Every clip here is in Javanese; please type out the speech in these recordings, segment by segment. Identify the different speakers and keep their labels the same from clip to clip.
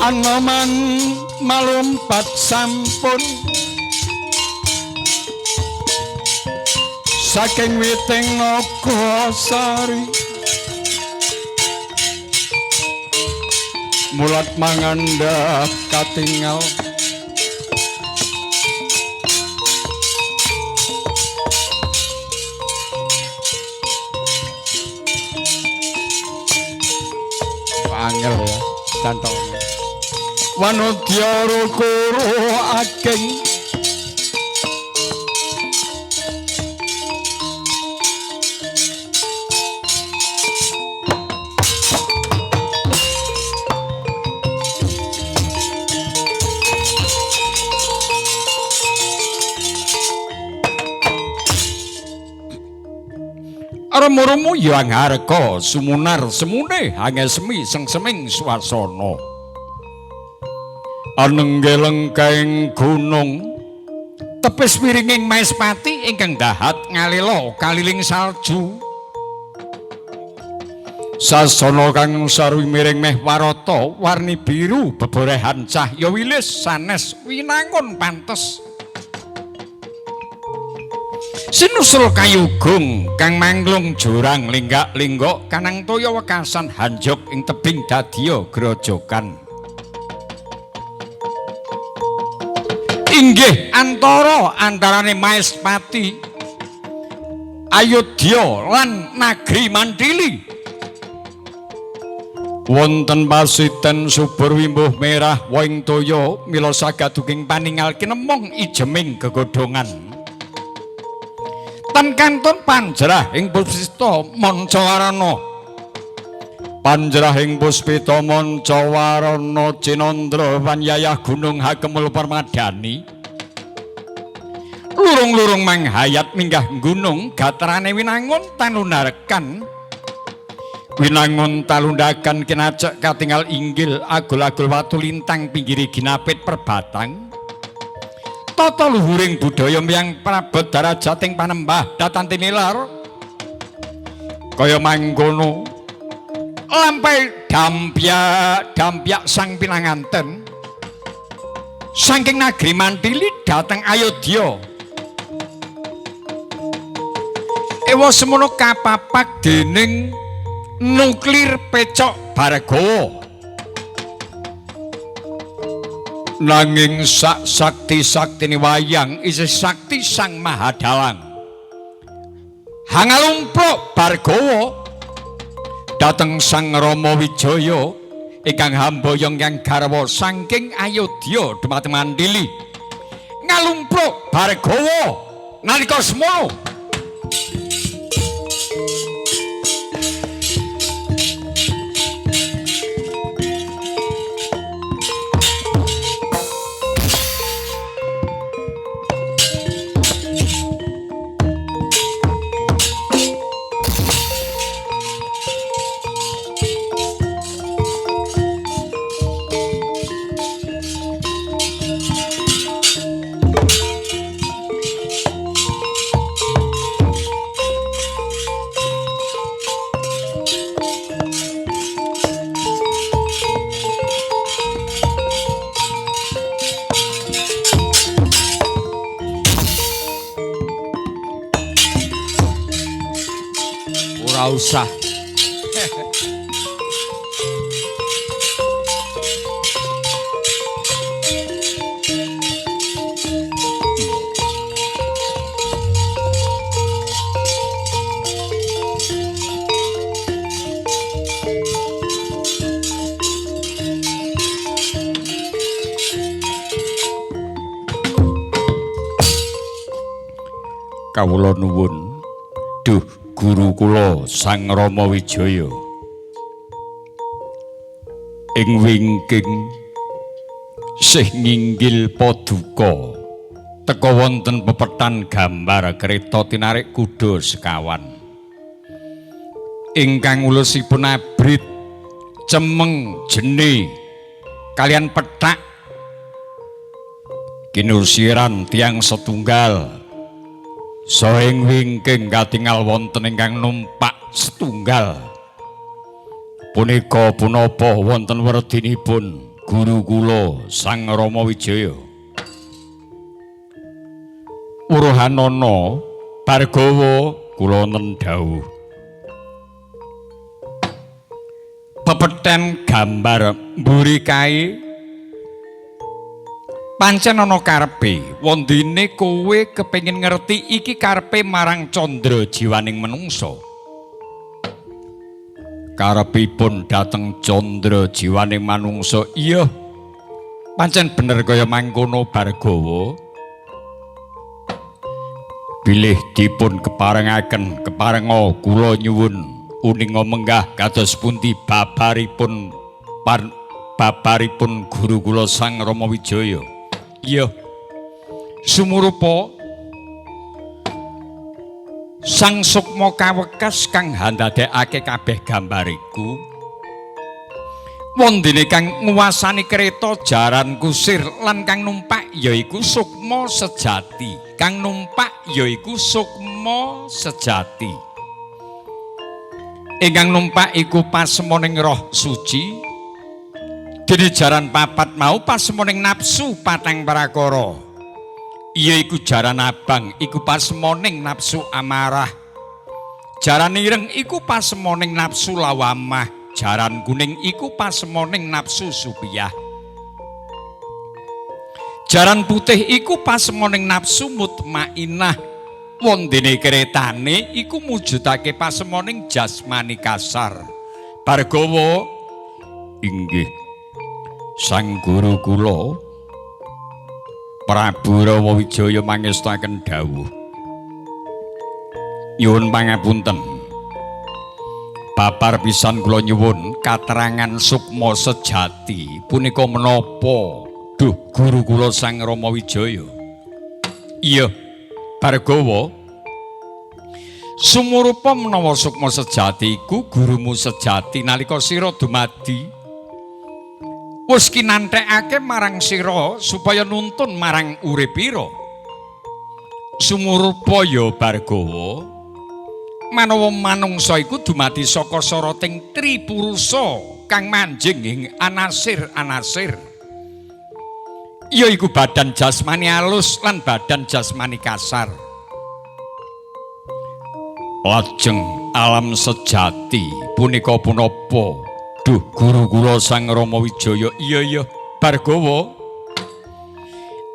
Speaker 1: Anoman malumpat sampun saking witing Nagasari, mulat mangandhap katingal
Speaker 2: Angel ya cantolnya.
Speaker 1: Wanodya kuru ageng Remu-remu yang harga sumunar semune hangesmi sengseming swasana. Anenggeleng kaing gunung tepis wiringing Maespati ingkang dahat ngalela kaliling salju. Sasana kang sarwi miring meh warata warni biru beborehan cahya wilis sanes winangun pantes. Sinusul kayugung kang manglung jurang linggak-linggok kanang toya wekasan hanjog ing tebing dadya grojogan. Inggih antara antarane Maespati, Ayodya lan Nagri Mantili. Wonten pasiten subur wimbuh merah woing toya mila sagaduking paningal kinemung ijeming gegodhongan. Tan kantun panjerah ing puspita manca warana. Panjerah ing puspita manca warana cinandra panyayah gunung hakemul permadani. Lurung-lurung manghayat minggah gunung gaterane winangun tanundarkan. Winangun talundakan kinacek katingal inggil agul-agul watu lintang pinggiri ginapit perbatang. Tata luhuring budaya miyang prabot darajating panembah datan tinilar kaya mangkono lampai dampyak dampyak sang pinanganten saking Nagri Mantili dhateng Ayodya. Ewa semono kapapak dening nuklir pecok Bhargawa. Nanging sak sakti-saktine wayang isih sakti Sang Mahadalang. Hangalumpruk Bhargawa dhateng Sang Rama Wijaya ingkang hamboyong yang garwa saking Ayodya dumateng Mantili. Ngalumpruk Bhargawa nalika semono
Speaker 2: usah.
Speaker 1: Kawula nuwun duh guru kula Sang Rama Wijaya ing wingking sih nginggil paduka teka wonten pepetan gambar kereta tinarik kuda sekawan ingkang ulusipun abrit cemeng jene kalian pethak kinusiran tiyang setunggal. Saha ing wingking katingal wonten ingkang numpak setunggal. Punika punapa wonten werdinipun guru kula Sang Rama Wijaya. Wuruhanana Bhargawa, kula wonten dawuh. Pepethen gambar mburi kae pancen ana karepe. Wondene kowe kepengin ngerti iki karepe marang candra jiwaning menungsa. Karepipun dhateng candra jiwaning manungsa. Iya, pancen bener kaya mangkono Bhargawa. Bilih dipun keparengaken keparenga kula nyuwun uninga menggah kados pundi babaripun guru kula Sang Rama Wijaya. Iya, sumurupa Sang Sukma kawekas kang handadekake kabeh gambar iku. Wondene kang nguwasani kereta jaran kusir lan kang numpak yaiku Sukma sejati. Kang numpak yaiku Sukma sejati. Ingkang numpak iku pasemoning roh suci. Dene jaran papat mau pasemoning nafsu patang prakara. Yaiku jaran abang iku pasemoning nafsu amarah. Jaran ireng iku pasemoning nafsu lawamah. Jaran kuning iku pasemoning nafsu supiyah. Jaran putih iku pasemoning nafsu mutmainah. Wondene keretane iku mujudake pasemoning jasmani kasar. Bhargawa, inggih Sang guru kula Prabu Rama Wijaya mangestaken dawuh. Nyuwun pangapunten. Babar pisan kula nyuwun katerangan sukma sejati punika menapa? Duh guru kula Sang Rama Wijaya. Iya, Bhargawa, sumurupa menawa sukma sejati iku gurumu sejati nalika sira dumadi wis kinanthekake marang sira supaya nuntun marang uripira. Sumurupa ya Bhargawa, manawa manungsa iku dumadi saka soroting tripurusa kang manjing ing anasir-anasir, yaiku badan jasmani alus lan badan jasmani kasar. Lajeng alam sejati punika punapa? Duh guru kula Sang Rama Wijaya. Iya iya Bhargawa,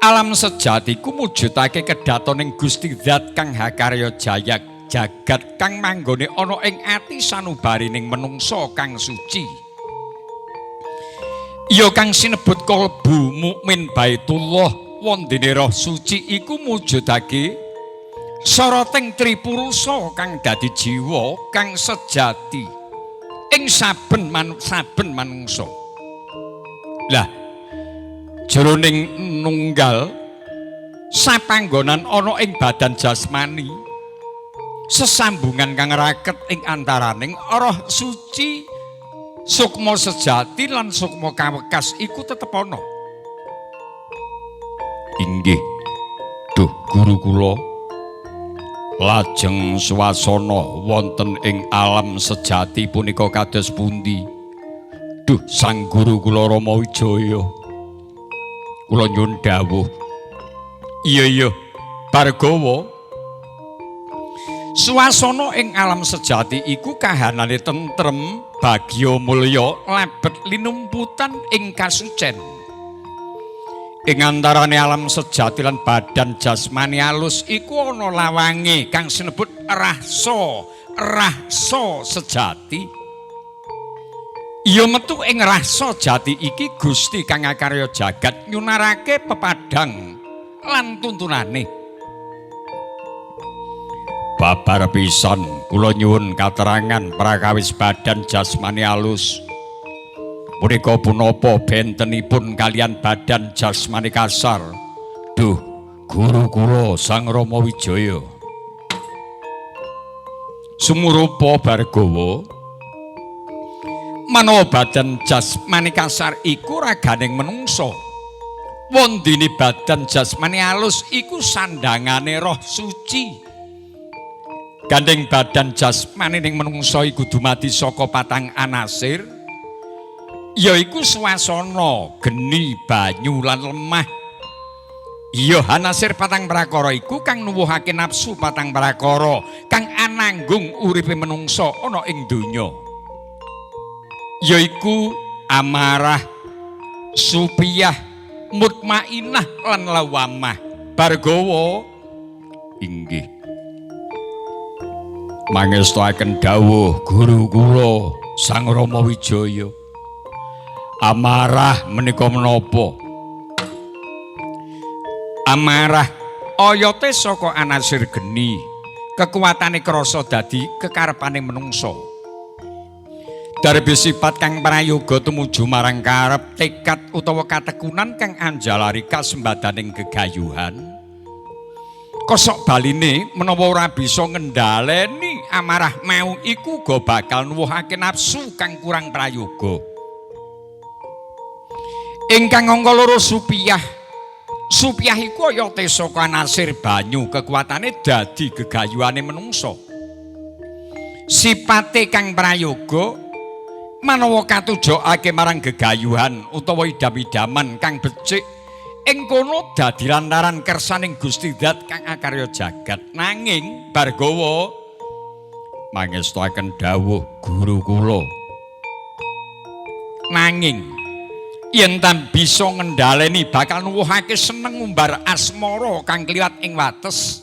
Speaker 1: alam sejati ku mujudake kedhatoning Gusti Zat kang hakarya jaya jagat kang manggone ana ing ati sanubarining menungsa kang suci. Ya kang sinebut kalbu mukmin Baitullah. Wondene roh suci iku mujudake soroting tripurusa kang dadi jiwa kang sejati ing saben saben manungsa. Lah jroning nunggal sapanggonan ana ing badan jasmani, sesambungan kang raket ing antaraning roh suci, sukma sejati lan sukma kawekas iku tetep ana. Inggih duh guru kula, lajeng swasana wonten ing alam sejati punika kados pundi? Duh Sang guru kula Rama Wijaya, kula nyuwun dawuh. Iya iya Bhargawa, swasana ing alam sejati iku kahanane tentrem, bagya mulya, lebet linumputan ing kasucen. Ing antarane alam sejati lan badan jasmani alus iku ana lawange kang sinebut rasa, rasa sejati. Ya metu ing rasa jati iki Gusti kang akarya jagat nyunarake pepadang lan tuntunane. Babar pisan kula nyuwun katerangan prakawis badan jasmani alus punika punapa bentenipun kalian badan jasmani kasar? Duh guru kula Sang Rama Wijaya. Sumurupa Bhargawa, manawa badan jasmani kasar iku raganing menungsa, wondene badan jasmani alus iku sandangane roh suci. Gandeng badan jasmani ning menungsa iku dumadi saka patang anasir. Yaiku swasana, geni, banyu lan lemah. Iya, anasir patang prakara iku kang nuwuhake nafsu patang prakara kang ananggung uripe menungsa ana ing donya. Yaiku amarah, supiyah, mutmainah lan lawamah. Bargawa inggih. Mangestuaken dawuh guru kula Sang Rama Wijaya. Amarah menika menapa? Amarah oyote saka anasir geni, kekuatane krasa dadi kekarepane menungsa. Darbe sifat kang prayoga tumuju marang karep, tekad utawa katekunan kang anjalari kasembadaning gegayuhan. Kosok baline menawa ora bisa ngendhaleni amarah mau iku uga bakal nuwuhake nafsu kang kurang prayoga. Ingkang angka loro supiyah. Supiyah iku oyote saka anasir banyu, kekuatane dadi gegayuhane menungsa. Sipate kang prayoga manawa katujokake marang gegayuhan utawa idam-idaman kang becik ing kono dadi lantaran kersaning Gusti Zat kang akarya jagat. Nanging Bargawa mangestuaken dawuh guru kula. Nanging yen tan bisa ngendhaleni bakal nuwuhake seneng ngumbar asmara kang kliwat ing wates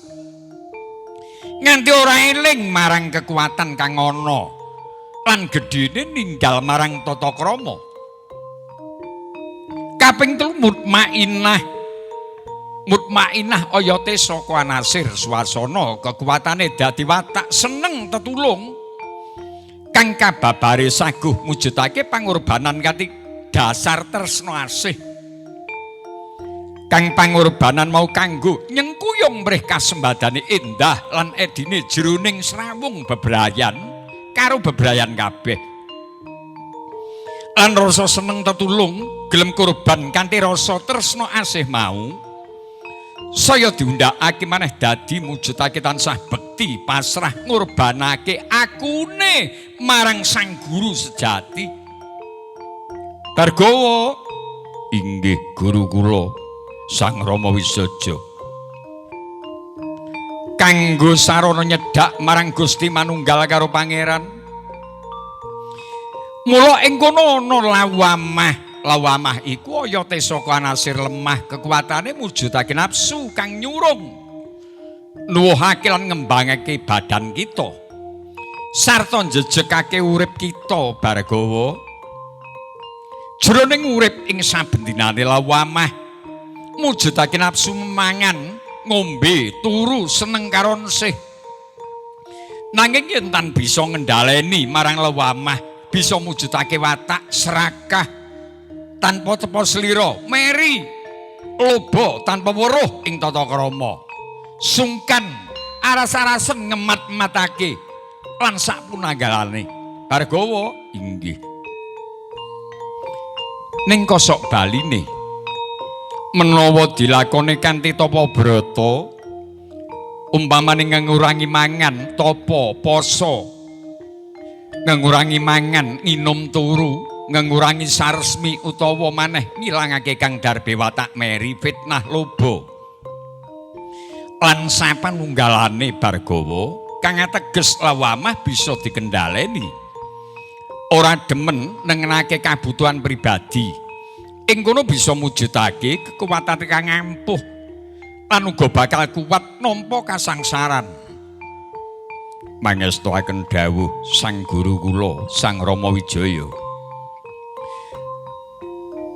Speaker 1: nganti ora eling marang kekuatan kang ana lan gedhene ninggal marang tata krama. Kaping telu mutmainah. Mutmainah oyote saka anasir swasana, kekuatane dadi watak seneng tetulung kang kababare saguh mujudake pangorbanan kanthi dasar tresna asih. Kang pangorbanan mau kanggo nyengkuyung mrih kasembadane endah lan edine jroning srawung bebrayan karo bebrayan kabeh. Lan rasa seneng tetulung gelem kurban kanthi rasa tresna asih mau saya diundhakake maneh dadi mujudake tansah bekti pasrah ngorbanake akune marang sang guru sejati. Bargawa inggih guru kula Sang Rama Wijaya. Kanggo sarana nyedhak marang Gusti manunggal karo pangeran. Mula ing kono ana lawamah. Lawamah iku oyote saka anasir lemah, kekuatane mujudake nafsu kang nyurung nuwuhake lan ngembangake badan kita sarta njejegake urip kita. Bargawa jroning urip ing saben dinane lawamah mujudake nafsu mangan, ngombe, turu, seneng karo nsih. Nanging yen tan bisa ngendhaleni marang lawamah, bisa mujudake watak serakah tanpa tepa slira, meri, loba tanpa weruh ing tata krama, sungkan, aras-arasen ngemat-matake lan sapunanggalane. Bargawa inggih. Ning kosok baline menawa dilakoni kanthi tapa brata, umpamane ngurangi mangan, tapa, poso, ngurangi mangan, nginum turu, ngurangi saresmi utawa maneh ngilangake kang darbe watak meri, fitnah, loba lan sapanunggalane. Bargawa kang ateges lawamah bisa dikendhaleni, ora demen nengenake kabutuhan pribadi, ing kono bisa mujudake kekuatan kang ampuh lan uga bakal kuat nampa kasangsaran. Mangestuaken dawuh sang guru kula Sang Rama Wijaya.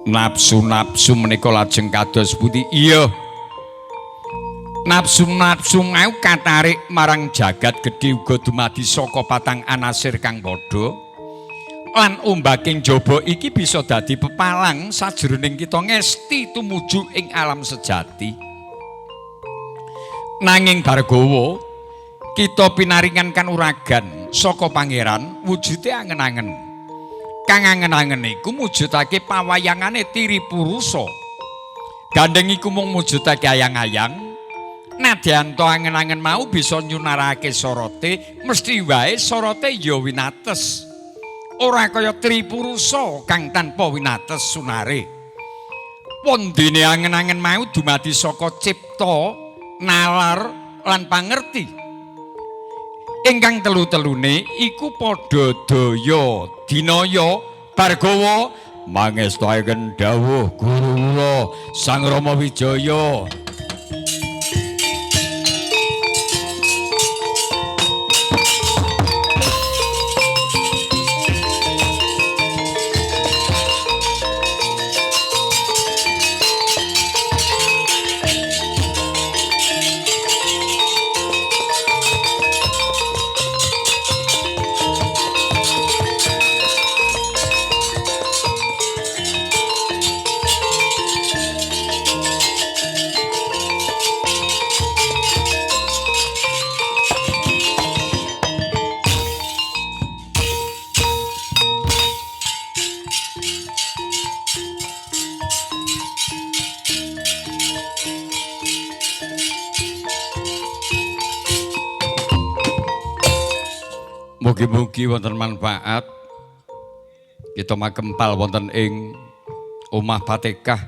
Speaker 1: Nafsu-nafsu menika lajeng kados pundi? Iya. Nafsu-nafsu mau katarik marang jagat gedhe uga dumadi saka patang anasir kang padha. Lan ombaking jaba iki bisa dadi pepalang sajroning kita ngesti tumuju ing alam sejati. Nanging Bargawa, kita pinaringan kanuragan saka pangeran wujude angen-angen. Kang angen-angen iku mujudake pawayangane Tiri Purusa. Gandeng iku mung mujudake ayang-ayang. Nadyan to angen-angen mau bisa nyunarake sorote, mesti wae sorote ya winates. Ora kaya Tripurusa kang tanpa winates sunare. Wondene angen-angen mau dumadi saka cipta, nalar lan pangerti. Ingkang telu-telune iku padha daya, dinaya, Bargawa mangestuaken dawuh guru kula Sang Rama Wijaya. Mugi-mugi wonten manfaat kita makempal wonten ing omah Patekah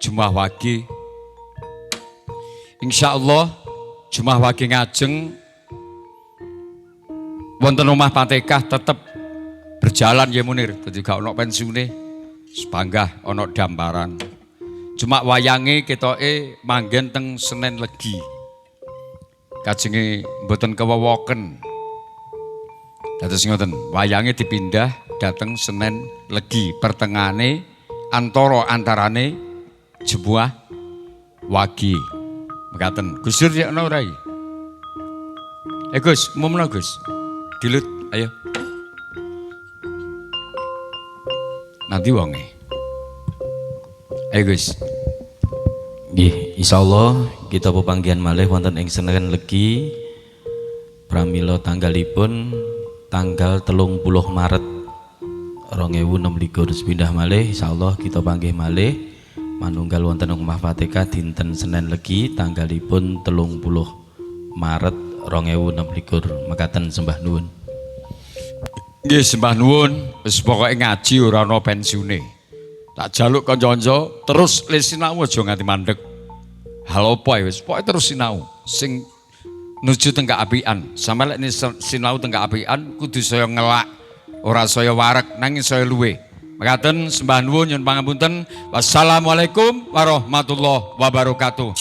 Speaker 1: Jumah Wage. Insyaallah Jumah Wage ngajeng wonten omah Patekah tetep berjalan ya Munir, dadi gak ono pensiune, sepanggah ono damparan. Cuma wayange ketoke manggen teng Senen Legi. Kajenge mboten kewewoken. Dados ngoten, wayange dipindah dateng Senen Legi, pertengahane antara antarane Jumah Wage. Mekaten. Gus Dur yekno ora iki? Gus, umumno Gus. Dilut, ayo. Nanti wonge. Ayo Gus.
Speaker 3: Nggih, insyaallah kita pepanggihan malih wonten ing Senen Legi pramila tanggalipun tanggal 30 Maret 2026 pindah malih, insyaallah kita panggih malih manunggal wonten omah Fatihah dinten Senen Legi tanggalipun 30 Maret 2026. Mekaten sembah nuwun.
Speaker 1: Nggih, sembah nuwun. Wis pokoke ngaji ora ana pensiune. Tak jaluk kanca-kanca terus le sinau aja nganti mandek. Hal apa ya wis pokoke terus sinau sing nuju teng keapian. Sampe lek sinau teng keapian kudu saya ngelak, ora saya wareg nanging saya luwe. Mekaten sembah nuwun nyuwun pangapunten. Wassalamualaikum warahmatullahi wabarakatuh.